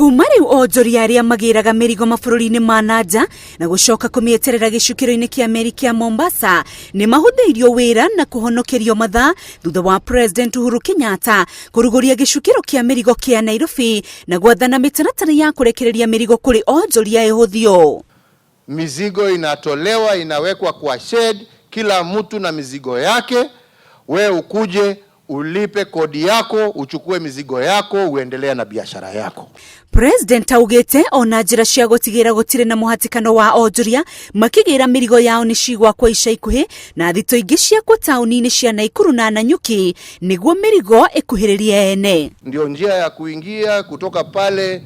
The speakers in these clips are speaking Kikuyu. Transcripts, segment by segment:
Kuma rĩu onjoria arĩa magĩraga mĩrigo mabũrũri-inĩ ma na nja na gũcoka kũmĩeterera gĩcukĩro-inĩ kĩa meri kĩa Mombasa nĩ mahũthĩirio wĩra na kũhonokerio mathaa thutha wa President Uhuru Kenyatta kũrugũria gĩcukĩro kĩa mĩrigo kĩa Nairobi na gwathana mĩtaratara ya kũrekereria mĩrigo kũrĩ onjoria ĩhũthio. Mizigo inatolewa inawekwa kwa shed, kila mtu na mizigo yake. We ukuje ulipe kodi yako, uchukue mizigo yako, uendelea na biashara yako. President augĩte ona njĩra cia gũtigĩra gũtirĩ na mũhatĩkano wa onjoria makĩgĩra mĩrigo yao nĩ cigwakwo ica ikuhĩ na thito ingĩ ciakwo taũni-inĩ cia Naikuru na Nanyuki nĩguo mĩrigo ĩkuhĩrĩrie ene. Ndio njia ya kuingia kutoka pale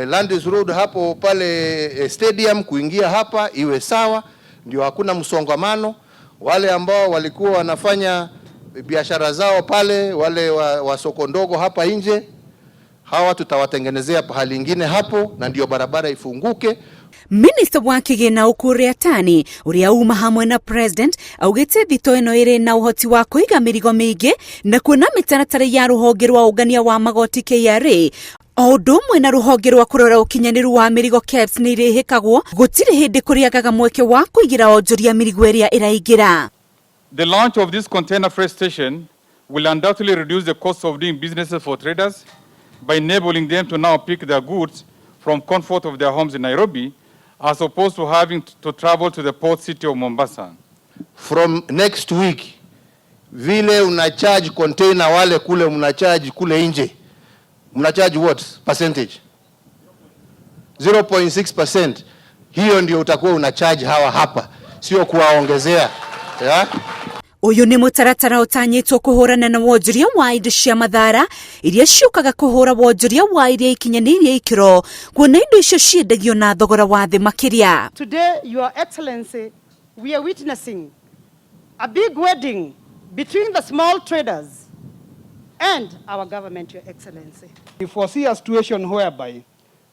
Landis Road hapo pale stadium kuingia hapa iwe sawa, ndio hakuna msongamano. Wale ambao walikuwa wanafanya biashara zao pale, wale wa soko ndogo hapa nje, hawa tutawatengenezea pahali ingine hapo, na ndio barabara ifunguke. Minista wa kĩgĩna Ukur Yatani ũrĩa uma hamwe na president augĩte thito ĩno ĩrĩ na ũhoti wa kũiga mĩrigo mĩingĩ na kuona mĩtaratara ya rũhonge rwa ũngania wa magoti KRA o ũndũ ũmwe na rũhonge rwa kũrora ũkinyanĩru wa mĩrigo KEBS nĩ irĩhĩkagwo gũtirĩ hĩndĩ kũrĩagaga mweke wa kũigĩra onjoria mĩrigo ĩrĩa ĩraingĩra. The launch of this container freight station will undoubtedly reduce the cost of doing businesses for traders by enabling them to now pick their goods from comfort of their homes in Nairobi as opposed to having to travel to the port city of Mombasa. From next week, vile una charge container wale kule mna charge kule nje, mna charge what percentage? 0.6%. Hiyo ndio utakuwa una charge hawa hapa, sio kuwaongezea, yeah? Ũyũ nĩ mũtaratara ũtanyĩtwo kũhũrana na wonjoria wa indo cia mathara iria ciũkaga kũhũra wonjoria wa iria ikinyanĩirie ikĩro kuona indo icio ciendagio na thogora wa thĩ makĩria. Today, Your Excellency, we are witnessing a big wedding between the small traders and our government, Your Excellency. We foresee a situation whereby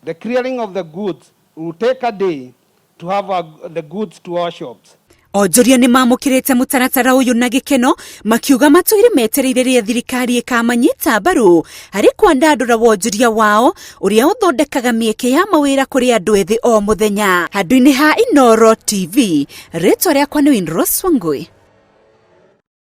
the clearing of the goods will take a day to have the goods to our shops. Onjoria nĩ mamũkĩrĩte mũtaratara ũyũ na gĩkeno makiuga matũire metereire rĩrĩa thirikari ĩkamanyita mbaru harĩ kwandandũra wonjoria wao ũrĩa ũthondekaga mĩeke ya mawĩra kũrĩ andũ ethĩ o mũthenya. Handũ-inĩ ha Inooro TV, rĩtwa rĩakwa nĩ Winrose Wangui.